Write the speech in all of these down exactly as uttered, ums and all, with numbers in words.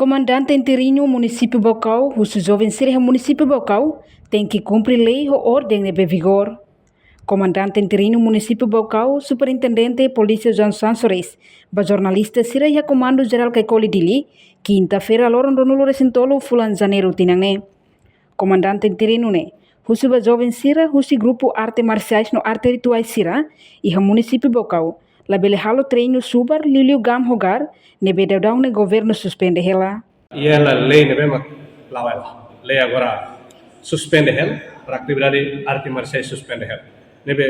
Komandante interinu Munisípiu Baucau husu joven sira iha Munisípiu Baucau tenke kumpre lei ho orden ne'ebé vigor. Komandante interinu Munisípiu Baucau, Superintendente Polísia João Sancho Reis, ba jornalista sira iha Komandu Jerál Caicoli Dili, kinta-feira loron ruanulu-resin-tolu fulan Janeiru tinan ne'e. Komandante interinu ne'e husu ba joven sira husi grupu arte marsiais no arte rituais sira iha Munisípiu Baucau labele halo treinu subar liuliu GAM ho GAR ne'ebé daudaun ne'e governu suspende hela. Iha lei ne'ebé mak la'o hela. Lei agora suspende hela, para atividade arte marsiais suspende hela. Ne'ebé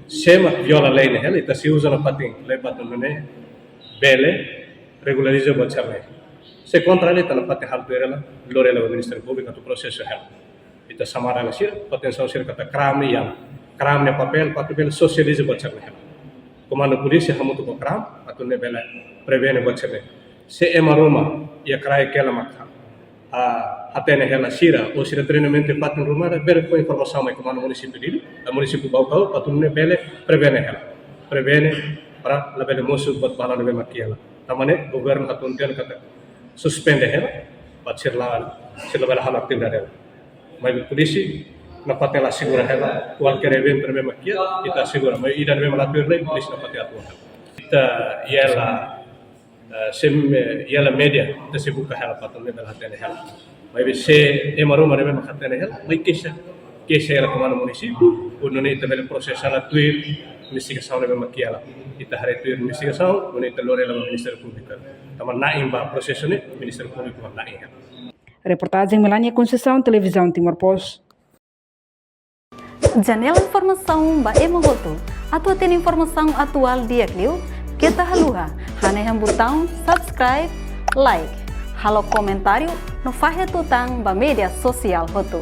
sé mak viola lei ne'e hela, ita sei uza nafatin lei para atu nune'e bele regulariza buat sira-ne'e. Se kontra lei, ita nafatin halo tuir hela, lori hela ba Ministériu Públiku atu prosesu hela. Ita xamar hela sira, atensaun sira katak KRAM nian, KRAM nia papél, para atu bele sosializa buat sira-ne'e hela. Komandu polísia hamutuk ho KRAM, atu nune'e bele prevene buat sira-ne'e. Se ema ruma iha kraik hela mak, ah, hatene hela sira, ou sira treinamentu iha fatin ruma, bele fó informasaun mai Komandu Munisípiu Dili, ah, Munisípiu Baucau, para atu nune'e bele prevene hela. Prevene para labele mosu buat balu ne'ebé mak iha hela. Tanba ne'e governu hatún tiha ona katak suspende hela, para sira la, sira labele halo atividade hela. Maibé polísia nafatin la asegura hela, kualkér eventu ne'ebé mak iha, ita asegura, maibé ida ne'ebé mak la tuir lei, polísia nafatin atua hela. Ita iha hela, eh, sem, eh, iha hela média, ita sei buka hela para atu nune'e bele hatene hela. Maibé se ema ruma ne'ebé mak hatene hela, mai keixa, keixa hela Komandu Munisípiu, atu nune'e ita bele prosesu hela tuir investigasaun ne'ebé mak iha hela. Ita haree tuir investigasaun, atu nune'e ita lori hela ba Ministériu Públiku. Tanba na'in ba prosesu ne'e, Ministériu Públiku mak na'in hela. Reportajen Melania Conceição, Televizaun Timor Post. Janela informasaun ba ema hotu. Atu hatene informasaun atuál di'ak liu, keta haluha hanehan butaun subscribe, like, halo komentáriu no fahe tutan ba média sosiál hotu.